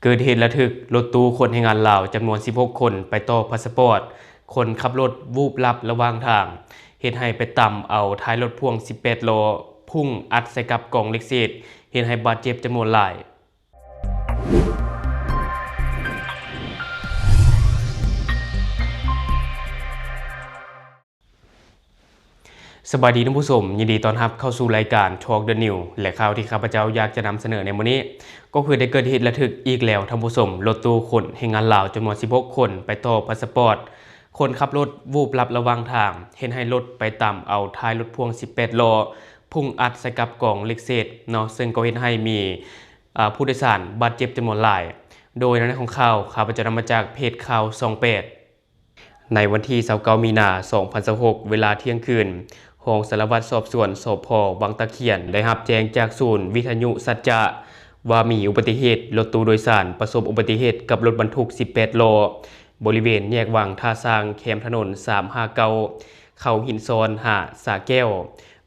ເກີດເຫດລະທຶກລົດຕູ້ຂົນແຮງງານລາວຈຳນວນສິບຫົກຄົນໄປຕໍ່ພາສະປອດ, ຄົນຂັບລົດວູບຫຼັບລະຫວ່າງທາງ, ເຮັດໃຫ້ໄປຕຳເອົາທ້າຍລົດພ່ວງສິບແປດລໍ້ ພຸ່ງອັດໃສ່ກັບກອງເຫຼັກເສດ, ເຮັດໃຫ້ບາດເຈັບຈຳນວນຫຼາຍ. ສະບາຍດີທ່ານຜູ້ຊົມ, ຍິນດີຕ້ອນຮັບເຂົ້າສູ່ລາຍການ Talk the News ແລະ ຂ່າວທີ່ຂ້າພະເຈົ້າຢາກຈະນຳສະເໜີໃນມື້ນີ້ ກໍຄືໄດ້ເກີດເຫດລະທຶກອີກແລ້ວທ່ານຜູ້ຊົມ, ລົດຕູ້ຂົນແຮງງານລາວຈຳນວນສິບຫົກຄົນໄປຕໍ່ພາສະປອດ, ຄົນຂັບລົດວູບຫຼັບລະຫວ່າງທາງ, ເຮັດໃຫ້ລົດໄປຕຳເອົາທ້າຍລົດພ່ວງສິບແປດລໍ້ ພຸ່ງອັດໃສ່ກັບກອງເຫຼັກເສດເນາະ, ເຊິ່ງກໍເຮັດໃຫ້ມີ ອາ ຜູ້ໂດຍສານບາດເຈັບຈຳນວນຫຼາຍ. ໂດຍໃນຂອງຂ່າວ ຂ້າພະເຈົ້ານຳມາຈາກເພຈຂ່າວຊ່ອງແປດ. ໃນວັນທີຊາວເກົ້າ ມີນາ ສອງພັນຊາວຫົກ ເວລາທ່ຽງຄືນ, ຮອງສາລະວັດສອບສວນ ສພ ວັງຕາຂຽນ ໄດ້ຮັບແຈ້ງຈາກສູນວິທະຍຸສັດຈະ ວ່າມີອຸບັດຕິເຫດລົດຕູ້ໂດຍສານປະສົບອຸບັດຕິເຫດກັບລົດບັນທຸກສິບແປດລໍ້ ບໍລິເວນແຍກວັງທ່າຊ້າງ ແຄມຖະໜົນສາມຫ້າເກົ້າ ເຂົ້າຫີນຊອນ ຫາສາແກ້ວ,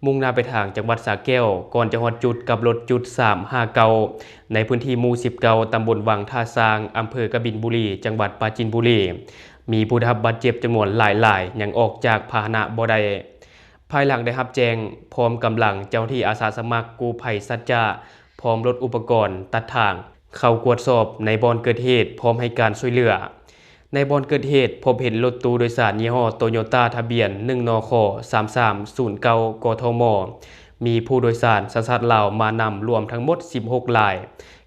ມຸ່ງໜ້າໄປທາງຈັງຫວັດສາແກ້ວ, ກ່ອນຈະຮອດຈຸດກັບລົດຈຸດສາມຫ້າເກົ້າ ໃນພື້ນທີ່ໝູ່ສິບເກົ້າ ຕຳບົນວັງທ່າຊ້າງ ອຳເພີກະບິນບູລີ ຈັງຫວັດປາຈີນບູລີ. ມີຜູ້ໄດ້ຮັບບາດເຈັບຈຳນວນຫຼາຍໆ ຍັງອອກຈາກພາຫະນະບໍ່ໄດ້. ພາຍຫຼັງໄດ້ຮັບແຈ້ງ, ພ້ອມກຳລັງເຈົ້າໜ້າທີ່ອາສາສະໝັກກູ້ໄພສັດຈະ ພ້ອມລົດອຸປະກອນຕັດທາງ ເຂົ້າກວດສອບໃນບ່ອນເກີດເຫດ ພ້ອມໃຫ້ການຊ່ວຍເຫຼືອ. ໃນບ່ອນເກີດເຫດ ພົບເຫັນລົດຕູ້ໂດຍສານຍີ່ຫໍ້ໂຕໂຍຕ້າ ທະບຽນ ໜຶ່ງ ນຂ ສາມສາມສູນເກົ້າ ກທມ, ມີຜູ້ໂດຍສານສັນຊາດລາວມານຳ ລວມທັງໝົດສິບຫົກລາຍ,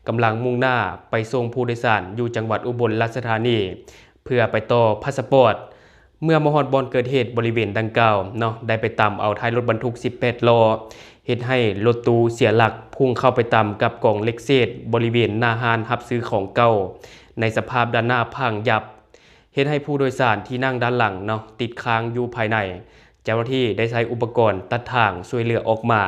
ກຳລັງມຸ່ງໜ້າໄປສົ່ງຜູ້ໂດຍສານຢູ່ຈັງຫວັດອຸບົນລາຊະທານີ ເພື່ອໄປຕໍ່ພາສະປອດ. ເມື່ອມາຮອດບ່ອນເກີດເຫດບໍລິເວນດັ່ງກ່າວເນາະ, ໄດ້ໄປຕຳເອົາທ້າຍລົດບັນທຸກສິບແປດລໍ້, ເຮັດໃຫ້ລົດຕູ້ເສຍຫຼັກ ພຸ່ງເຂົ້າໄປຕຳກັບກອງເຫຼັກເສດບໍລິເວນໜ້າຮ້ານຮັບຊື້ຂອງເກົ່າ ໃນສະພາບດ້ານໜ້າພັງຍັບ, ເຮັດໃຫ້ຜູ້ໂດຍສານທີ່ນັ່ງດ້ານຫຼັງເນາະ ຕິດຄ້າງຢູ່ພາຍໃນ. ເຈົ້າໜ້າທີ່ໄດ້ໃຊ້ອຸປະກອນຕັດທາງຊ່ວຍເຫຼືອອອກມາ.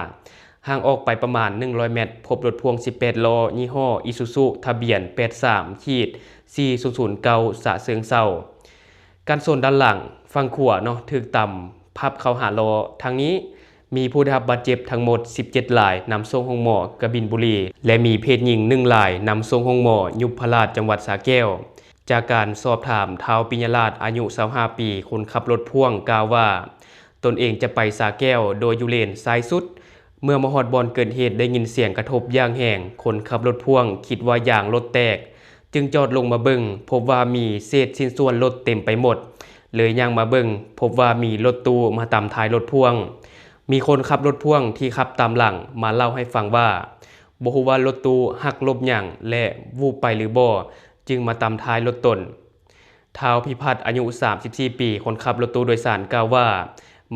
ຫ່າງອອກໄປປະມານໜຶ່ງຮ້ອຍແມັດ, ພົບລົດພ່ວງສິບແປດລໍ້ ຍີ່ຫໍ້ອີຊູຊູ ທະບຽນ ແປດສາມຂີດສີ່ສູນສູນເກົ້າ ສະເຊີງເຊົາ. ກັນຊົນດ້ານຫຼັງຝັ່ງຂວາເນາະ ຖືກຕຳພັບເຂົ້າຫາລໍ້. ທັງນີ້ມີຜູ້ໄດ້ຮັບບາດເຈັບທັງໝົດສິບເຈັດລາຍ, ນຳສົ່ງໂຮງໝໍກະບິນບູລີ ແລະ ມີເພດຍິງໜຶ່ງລາຍ, ນຳສົ່ງໂຮງໝໍຍຸບພະລາດ ຈັງຫວັດສະແກ້ວ. ຈາກການສອບຖາມ ທ້າວປິຍະລາດ ອາຍຸຊາວຫ້າປີ, ຄົນຂັບລົດພ່ວງ ກ່າວວ່າ ຕົນເອງຈະໄປສະແກ້ວ ໂດຍຢູ່ເລນຊ້າຍສຸດ. ເມື່ອມາຮອດບ່ອນເກີດເຫດ ໄດ້ຍິນສຽງກະທົບຢ່າງແຮງ, ຄົນຂັບລົດພ່ວງຄິດວ່າຢາງລົດແຕກ, ຈຶ່ງຈອດລົງມາເບິ່ງ, ພົບວ່າມີເສດຊິ້ນສ່ວນລົດເຕັມໄປໝົດ, ເລີຍຍ່າງມາເບິ່ງ, ພົບວ່າມີລົດຕູ້ມາຕຳທ້າຍລົດພ່ວງ. ມີຄົນຂັບລົດພ່ວງທີ່ຂັບຕາມຫຼັງມາເລົ່າໃຫ້ຟັງວ່າ ບໍ່ຮູ້ວ່າລົດຕູ້ຫັກຫຼົບຫຍັງ ແລະ ວູບໄປຫຼືບໍ່, ຈຶ່ງມາຕຳທ້າຍລົດຕົນ. ທ້າວພິພັດ ອາຍຸສາມສິບສີ່ປີ, ຄົນຂັບລົດຕູ້ໂດຍສານ ກ່າວວ່າ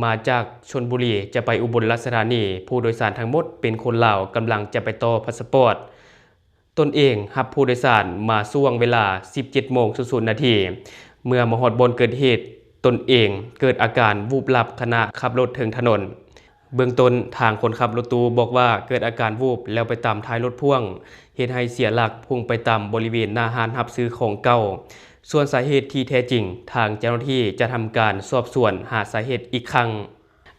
ມາຈາກຊົນບູລີ ຈະໄປອຸບົນລາຊະທານີ. ຜູ້ໂດຍສານທັງໝົດເປັນຄົນລາວ, ກຳລັງຈະໄປຕໍ່ພາສະປອດ. ຕົນເອງຮັບຜູ້ໂດຍສານມາຊ່ວງເວລາສິບເຈັດໂມງສູນນາທີ. ເມື່ອມາຮອດບ່ອນເກີດເຫດ, ຕົນເອງເກີດອາການວູບຫຼັບຂະນະຂັບລົດເທິງຖະໜົນ. ເບື້ອງຕົ້ນ, ທາງຄົນຂັບລົດຕູ້ບອກວ່າເກີດອາການວູບ ແລ້ວໄປຕຳທ້າຍລົດພ່ວງ, ເຮັດໃຫ້ເສຍຫຼັກ, ພຸ່ງໄປຕຳບໍລິເວນໜ້າຮ້ານຮັບຊື້ຂອງເກົ່າ. ສ່ວນສາເຫດທີ່ແທ້ຈິງ, ທາງເຈົ້າໜ້າທີ່ຈະທຳການສອບສວນຫາສາເຫດອີກຄັ້ງ.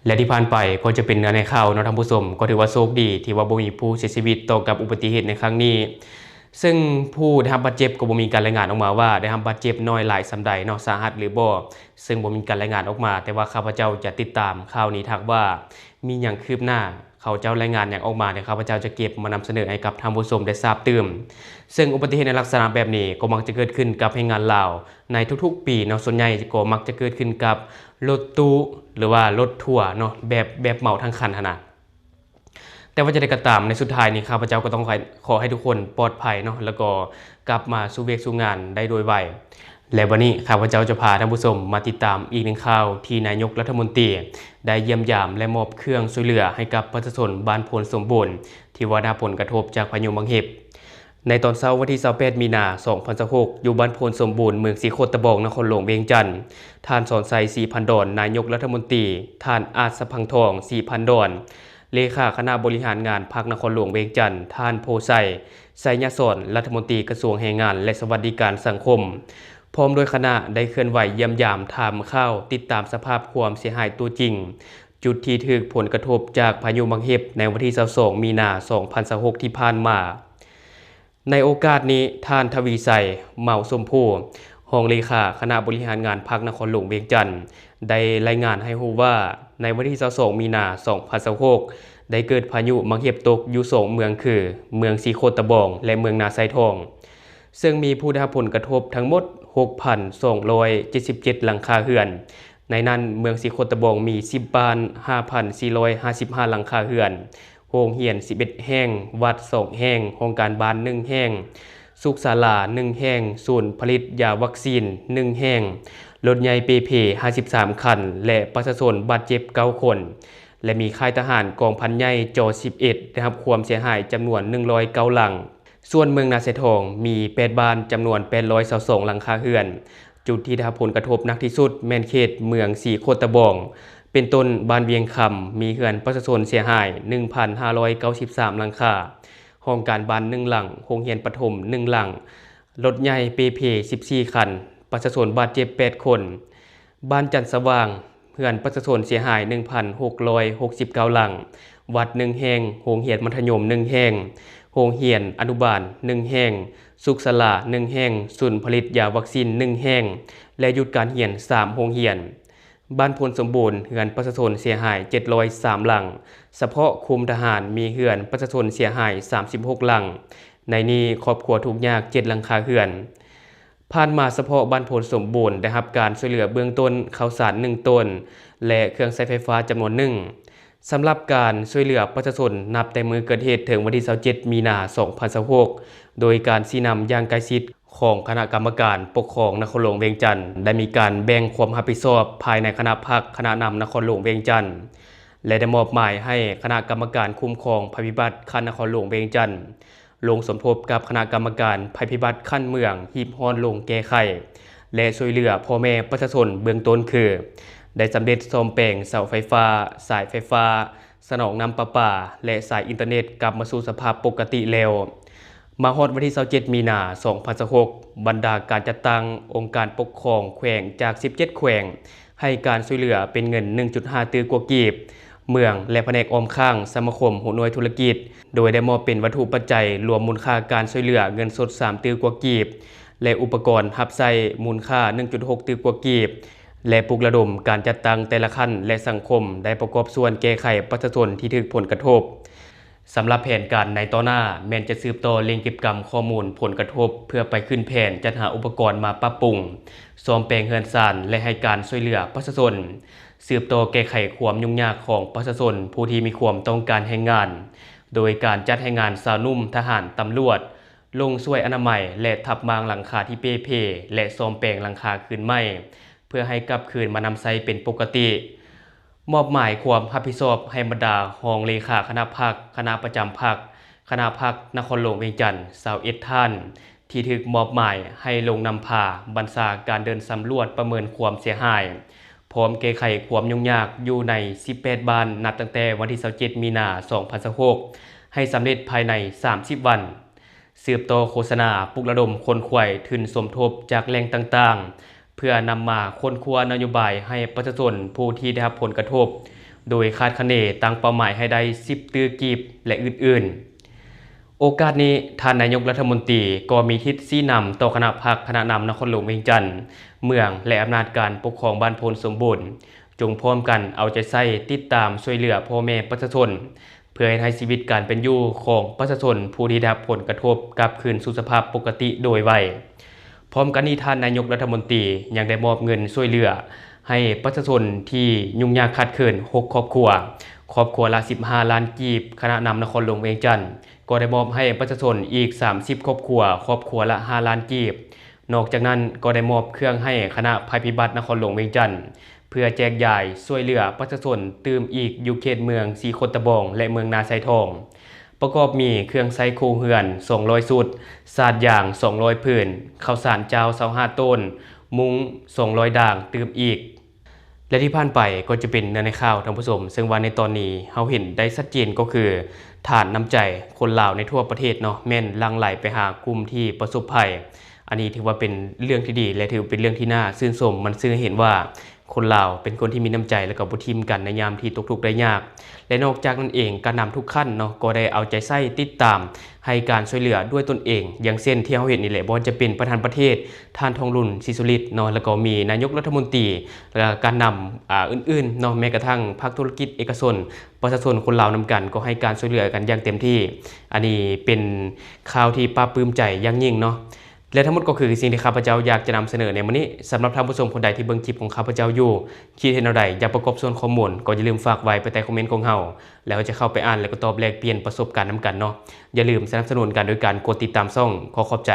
ແລະ ທີ່ຜ່ານໄປກໍຈະເປັນເນື້ອໃນຂ່າວເນາະທ່ານຜູ້ຊົມ, ກໍຖືວ່າໂຊກດີທີ່ວ່າບໍ່ມີຜູ້ເສຍຊີວິດຕໍ່ກັບອຸບັດຕິເຫດໃນຄັ້ງນີ້. ເຊິ່ງຜູ້ໄດ້ຮັບບາດເຈັບກໍບໍ່ມີການລາຍງານອອກມາວ່າໄດ້ຮັບບາດເຈັບໜ້ອຍຫຼາຍສ່ຳໃດເນາະ, ສາຫັດຫຼືບໍ່, ເຊິ່ງບໍ່ມີການລາຍງານອອກມາ, ແຕ່ວ່າຂ້າພະເຈົ້າຈະຕິດຕາມຂ່າວນີ້, ຖ້າຫາກວ່າມີຫຍັງຄືບໜ້າ, ເຂົາເຈົ້າລາຍງານຫຍັງອອກມາ, ເດ ຂ້າພະເຈົ້າຈະເກັບມານຳສະເໜີໃຫ້ກັບທ່ານຜູ້ຊົມໄດ້ຊາບຕື່ມ. ເຊິ່ງອຸບັດຕິເຫດໃນລັກສະນະແບບນີ້ກໍມັກຈະເກີດຂຶ້ນກັບແຮງງານລາວໃນທຸກໆປີເນາະ, ສ່ວນໃຫຍ່ກໍມັກຈະເກີດຂຶ້ນກັບລົດຕູ້ ຫຼືວ່າລົດທົວເນາະ, ແບບ ແບບເໝົາທັງຄັນຫັ້ນນະ. ແຕ່ວ່າຈະໃດກໍຕາມ, ໃນສຸດທ້າຍນີ້ ຂ້າພະເຈົ້າກໍຕ້ອງຂໍໃຫ້ ຂໍໃຫ້ທຸກຄົນປອດໄພເນາະ, ແລ້ວກໍກັບມາສູ່ວຽກສູ່ງານໄດ້ໂດຍໄວ. ແລະ ວັນນີ້ ຂ້າພະເຈົ້າຈະພາທ່ານຜູ້ຊົມມາຕິດຕາມອີກໜຶ່ງຂ່າວ ທີ່ນາຍົກລັດຖະມົນຕີໄດ້ຢ້ຽມຢາມ ແລະ ມອບເຄື່ອງຊ່ວຍເຫຼືອໃຫ້ກັບປະຊາຊົນບ້ານໂພນສົມບູນ ທີ່ວ່າໄດ້ຮັບຜົນກະທົບຈາກພາຍຸໝາກເຫັບ. ໃນຕອນເຊົ້າວັນທີຊາວແປດ ມີນາ ສອງພັນຊາວຫົກ ຢູ່ບ້ານໂພນສົມບູນ ເມືອງສີໂຄດຕະບອງ ນະຄອນຫຼວງວຽງຈັນ, ທ່ານ ສອນໄຊ ສີພັນດອນ ນາຍົກລັດຖະມົນຕີ, ທ່ານ ອາດສະພັງທອງ ສີພັນດອນ ເລຂາຄະນະບໍລິຫານງານພັກນະຄອນຫຼວງວຽງຈັນ, ທ່ານ ໂພໄຊ ໄຊຍະສອນ ລັດຖະມົນຕີກະຊວງແຮງງານ ແລະ ສະຫວັດດີການສັງຄົມ ພ້ອມດ້ວຍຄະນະ ໄດ້ເຄື່ອນໄຫວຢ້ຽມຢາມ, ຖາມຂ່າວ, ຕິດຕາມສະພາບຄວາມເສຍຫາຍຕົວຈິງ ຈຸດທີ່ຖືກຜົນກະທົບຈາກພາຍຸໝາກເຫັບໃນວັນທີຊາວສອງ ມີນາ ສອງພັນຊາວຫົກ ທີ່ຜ່ານມາ. ໃນໂອກາດນີ້, ທ່ານ ທະວີໄຊ ເມົາສົມພູ ຮອງເລຂາຄະນະບໍລິຫານງານພັກນະຄອນຫຼວງວຽງຈັນ ໄດ້ລາຍງານໃຫ້ຮູ້ວ່າ, ໃນວັນທີຊາວສອງ ມີນາ ສອງພັນຊາວຫົກ ໄດ້ເກີດພາຍຸໝາກເຫັບຕົກຢູ່ສອງເມືອງຄື ເມືອງສີໂຄດຕະບອງ ແລະ ເມືອງນາຊາຍທອງ, ເຊິ່ງມີຜູ້ໄດ້ຮັບຜົນກະທົບທັງໝົດ ຫົກພັນສອງຮ້ອຍເຈັດສິບເຈັດຫຼັງຄາເຮືອນ. ໃນນັ້ນ, ເມືອງສີໂຄດຕະບອງມີສິບບ້ານ ຫ້າພັນສີ່ຮ້ອຍຫ້າສິບຫ້າຫຼັງຄາເຮືອນ, ໂຮງຮຽນສິບເອັດແຫ່ງ, ວັດສອງແຫ່ງ, ຫ້ອງການບ້ານໜຶ່ງແຫ່ງ, ສຸກສາລາໜຶ່ງແຫ່ງ, ສູນຜະລິດຢາວັກຊີນໜຶ່ງແຫ່ງ, ລົດໃຫຍ່ເປເພຫ້າສິບສາມຄັນ ແລະ ປະຊາຊົນບາດເຈັບເກົ້າຄົນ ແລະ ມີຄ້າຍທະຫານກອງພັນໃຫຍ່ ຈອ ສິບເອັດ ໄດ້ຮັບຄວາມເສຍຫາຍຈຳນວນໜຶ່ງຮ້ອຍເກົ້າຫຼັງ. ສ່ວນເມືອງນາຊາຍທອງມີແປດບ້ານ ຈຳນວນແປດຮ້ອຍຊາວສອງຫຼັງຄາເຮືອນ. ຈຸດທີ່ໄດ້ຮັບຜົນກະທົບໜັກທີ່ສຸດແມ່ນເຂດເມືອງສີໂຄດຕະບອງ ເປັນຕົ້ນບ້ານວຽງຄຳ ມີເຮືອນປະຊາຊົນເສຍຫາຍໜຶ່ງພັນຫ້າຮ້ອຍເກົ້າສິບສາມຫຼັງຄາ, ຫ້ອງການບ້ານໜຶ່ງຫຼັງ, ໂຮງຮຽນປະຖົມໜຶ່ງຫຼັງ, ລົດໃຫຍ່ເປເພສິບສີ່ຄັນ, ປະຊາຊົນບາດເຈັບແປດຄົນ. ບ້ານຈັນສະຫວ່າງ, ເຮືອນປະຊາຊົນເສຍຫາຍໜຶ່ງພັນຫົກຮ້ອຍຫົກສິບເກົ້າຫຼັງ, ວັດໜຶ່ງແຫ່ງ, ໂຮງຮຽນມັດທະຍົມໜຶ່ງແຫ່ງ, ໂຮງຮຽນອະນຸບານໜຶ່ງແຫ່ງ, ສຸກສາລາໜຶ່ງແຫ່ງ, ສູນຜະລິດຢາວັກຊີນໜຶ່ງແຫ່ງ ແລະ ຢຸດການຮຽນສາມໂຮງຮຽນ. ບ້ານໂພນສົມບູນ, ເຮືອນປະຊາຊົນເສຍຫາຍເຈັດຮ້ອຍສາມຫຼັງ, ສະເພາະຄຸ້ມທະຫານມີເຮືອນປະຊາຊົນເສຍຫາຍສາມສິບຫົກຫຼັງ, ໃນນີ້ຄອບຄົວທຸກຍາກເຈັດຫຼັງຄາເຮືອນ. ຜ່ານມາສະເພາະບ້ານໂພນສົມບູນໄດ້ຮັບການຊ່ວຍເຫຼືອເບື້ອງຕົ້ນເຂົ້າສານໜຶ່ງໂຕນ ແລະ ເຄື່ອງໃຊ້ໄຟຟ້າຈຳນວນໜຶ່ງ. ສຳລັບການຊ່ວຍເຫຼືອປະຊາຊົນນັບແຕ່ມື້ເກີດເຫດເຖິງວັນທີຊາວເຈັດ ມີນາ ສອງພັນຊາວຫົກ ໂດຍການຊີ້ນຳຢ່າງໃກ້ຊິດຂອງຄະນະກຳມະການປົກຄອງນະຄອນຫຼວງວຽງຈັນ ໄດ້ມີການແບ່ງຄວາມຮັບຜິດຊອບພາຍໃນຄະນະພັກຄະນະນຳນະຄອນຫຼວງວຽງຈັນ ແລະ ໄດ້ມອບໝາຍໃຫ້ຄະນະກຳມະການຄຸ້ມຄອງໄພພິບັດຂັ້ນນະຄອນຫຼວງວຽງຈັນ ລົງສົມທົບກັບຄະນະກຳມະການໄພພິບັດຂັ້ນເມືອງຮີບຮ້ອນລົງແກ້ໄຂ ແລະ ຊ່ວຍເຫຼືອພໍ່ແມ່ປະຊາຊົນເບື້ອງຕົ້ນຄື ໄດ້ສຳເລັດສ້ອມແປງເສົາໄຟຟ້າ, ສາຍໄຟຟ້າ, ສະໜອງນ້ຳປະປາ ແລະ ສາຍອິນເຕີເນັດກັບມາສູ່ສະພາບປົກກະຕິແລ້ວ. ມາຮອດວັນທີຊາວເຈັດ ມີນາ ສອງພັນຊາວຫົກ ບັນດາການຈັດຕັ້ງອົງການປົກຄອງແຂວງຈາກສິບເຈັດແຂວງ ໃຫ້ການຊ່ວຍເຫຼືອເປັນເງິນໜຶ່ງຈຸດຫ້າຕື້ກວ່າກີບ, ເມືອງ ແລະ ພະແນກອ້ອມຂ້າງສະມາຄົມຫົວໜ່ວຍທຸລະກິດ ໂດຍໄດ້ມອບເປັນວັດຖຸປັດໄຈລວມມູນຄ່າການຊ່ວຍເຫຼືອເງິນສົດສາມຕື້ກວ່າກີບ ແລະ ອຸປະກອນຮັບໃຊ້ມູນຄ່າໜຶ່ງຈຸດຫົກຕື້ກວ່າກີບ ແລະ ປຸກລະດົມການຈັດຕັ້ງແຕ່ລະຂັ້ນ ແລະ ສັງຄົມໄດ້ປະກອບສ່ວນແກ້ໄຂປະຊາຊົນທີ່ຖືກຜົນກະທົບ. ສຳລັບແຜນການໃນຕໍ່ໜ້າແມ່ນຈະສືບຕໍ່ເລັ່ງເກັບກຳຂໍ້ມູນຜົນກະທົບ ເພື່ອໄປຂຶ້ນແຜນຈັດຫາອຸປະກອນມາປັບປຸງ, ສ້ອມແປງເຮືອນຊານ ແລະ ໃຫ້ການຊ່ວຍເຫຼືອປະຊາຊົນ, ສືບຕໍ່ແກ້ໄຂຄວາມຫຍຸ້ງຍາກຂອງປະຊາຊົນຜູ້ທີ່ມີຄວາມຕ້ອງການແຮງງານ, ໂດຍການຈັດໃຫ້ງານຊາວໜຸ່ມ, ທະຫານ, ຕຳຫຼວດ ລົງຊ່ວຍອະນາໄມ ແລະ ທັບມ້າງຫຼັງຄາທີ່ເປ່ເພ ແລະ ສ້ອມແປງຫຼັງຄາຄືນໃໝ່ ເພື່ອໃຫ້ກັບຄືນມານຳໃຊ້ເປັນປົກກະຕິ. ມອບໝາຍຄວາມຮັບຜິດຊອບໃຫ້ບັນດາຮອງເລຂາຄະນະພັກ, ຄະນະປະຈຳພັກ, ຄະນະພັກນະຄອນຫຼວງວຽງຈັນ ຊາວເອັດທ່ານ ທີ່ຖືກມອບໝາຍໃຫ້ລົງນຳພາບັນຊາການເດີນສຳຫຼວດປະເມີນຄວາມເສຍຫາຍ, ພ້ອມແກ້ໄຂຄວາມຫຍຸ້ງຍາກຢູ່ໃນສິບແປດບ້ານ ນັບຕັ້ງແຕ່ວັນທີຊາວເຈັດ ມີນາ ສອງພັນຊາວຫົກ ໃຫ້ສຳເລັດພາຍໃນສາມສິບວັນ. ສືບຕໍ່ໂຄສະນາ, ປຸກລະດົມຂົນຂວາຍທຶນສົມທົບຈາກແຫຼ່ງຕ່າງໆ ເພື່ອນຳມາຄົ້ນຄວ້ານະໂຍບາຍໃຫ້ປະຊາຊົນຜູ້ທີ່ໄດ້ຮັບຜົນກະທົບ, ໂດຍຄາດຄະເນຕັ້ງເປົ້າໝາຍໃຫ້ໄດ້ສິບຕື້ກີບ ແລະ ອື່ນໆ. ໂອກາດນີ້, ທ່ານນາຍົກລັດຖະມົນຕີກໍມີທິດຊີ້ນຳຕໍ່ຄະນະພັກຄະນະນຳນະຄອນຫຼວງວຽງຈັນ, ເມືອງ ແລະ ອຳນາດການປົກຄອງບ້ານໂພນສົມບູນ, ຈົ່ງພ້ອມກັນເອົາໃຈໃສ່ຕິດຕາມຊ່ວຍເຫຼືອພໍ່ແມ່ປະຊາຊົນ, ເພື່ອເຮັດໃຫ້ຊີວິດການເປັນຢູ່ຂອງປະຊາຊົນຜູ້ທີ່ໄດ້ຮັບຜົນກະທົບກັບຄືນສູ່ສະພາບປົກກະຕິໂດຍໄວ. ພ້ອມກັນນີ້, ທ່ານນາຍົກລັດຖະມົນຕີຍັງໄດ້ມອບເງິນຊ່ວຍເຫຼືອໃຫ້ປະຊາຊົນທີ່ຫຍຸ້ງຍາກຂາດເຂີນຫົກຄອບຄົວ, ຄອບຄົວລະສິບຫ້າລ້ານກີບ, ຄະນະນຳນະຄອນຫຼວງວຽງຈັນກໍໄດ້ມອບໃຫ້ປະຊາຊົນອີກສາມສິບຄອບຄົວ, ຄອບຄົວລະຫ້າລ້ານກີບ. ນອກຈາກນັ້ນກໍໄດ້ມອບເຄື່ອງໃຫ້ຄະນະໄພພິບັດນະຄອນຫຼວງວຽງຈັນ ເພື່ອແຈກຢາຍຊ່ວຍເຫຼືອປະຊາຊົນຕື່ມອີກຢູ່ເຂດເມືອງສີໂຄດຕະບອງ ແລະ ເມືອງນາຊາຍທອງ, ປະກອບມີເຄື່ອງໃຊ້ຄົວເຮືອນສອງຮ້ອຍຊຸດ, ສາດຢາງສອງຮ້ອຍຜືນ, ເຂົ້າສານຈ້າວຊາວຫ້າໂຕນ, ມຸ້ງສອງຮ້ອຍດາງຕື່ມອີກ. ແລະ ທີ່ຜ່ານໄປກໍຈະເປັນເນື້ອໃນຂ່າວ, ທ່ານຜູ້ຊົມ, ເຊິ່ງວ່າໃນຕອນນີ້ເຮົາເຫັນໄດ້ຊັດເຈນກໍຄື ທານນ້ຳໃຈຄົນລາວໃນທົ່ວປະເທດເນາະ ແມ່ນຫຼັ່ງໄຫຼໄປຫາກຸ່ມທີ່ປະສົບໄພ, ອັນນີ້ຖືວ່າເປັນເລື່ອງທີ່ດີ ແລະ ຖືເປັນເລື່ອງທີ່ໜ້າຊື່ນຊົມ. ມັນຊື່ໃຫ້ເຫັນວ່າຄົນລາວເປັນຄົນທີ່ມີນ້ຳໃຈ ແລະ ກໍບໍ່ຖິ້ມກັນໃນຍາມທີ່ຕົກທຸກໄດ້ຍາກ. ແລະ ນອກຈາກນັ້ນເອງ ການນຳທຸກຂັ້ນເນາະ ກໍໄດ້ເອົາໃຈໃສ່ຕິດຕາມ ໃຫ້ການຊ່ວຍເຫຼືອດ້ວຍຕົນເອງ ຢ່າງເຊັ່ນທີ່ເຮົາເຫັນນີ້ແຫຼະ ບໍ່ວ່າຈະເປັນປະທານປະເທດ ທ່ານ ທອງລຸນ ສີສຸລິດ ເນາະ ແລ້ວກໍມີນາຍົກລັດຖະມົນຕີ ແລ້ວກໍການນຳ ອາ ອື່ນໆເນາະ ແມ້ກະທັ້ງພາກທຸລະກິດເອກະຊົນ ປະຊາຊົນຄົນລາວນຳກັນ ກໍໃຫ້ການຊ່ວຍເຫຼືອກັນຢ່າງເຕັມທີ່. ອັນນີ້ເປັນຂ່າວທີ່ປາບປຶ້ມໃຈຢ່າງຍິ່ງເນາະ. ແລະ ທັງໝົດກໍຄືສິ່ງທີ່ຂ້າພະເຈົ້າຢາກຈະນຳສະເໜີໃນມື້ນີ້. ສຳລັບທ່ານຜູ້ຊົມຄົນໃດທີ່ເບິ່ງຄລິບຂອງຂ້າພະເຈົ້າຢູ່ ຄິດເຫັນແນວໃດ ຢາກປະກອບສ່ວນຄວາມມ່ວນ ກໍຢ່າລືມຝາກໄວ້ພາຍໃຕ້ຄອມເມັນຂອງເຮົາ ແລ້ວເຮົາຈະເຂົ້າໄປອ່ານ ແລະ ກໍຕອບແລກປ່ຽນປະສົບການນຳກັນເນາະ. ຢ່າລືມສະໜັບສະໜູນກັນໂດຍການກົດຕິດຕາມຊ່ອງ. ຂໍຂອບໃຈ.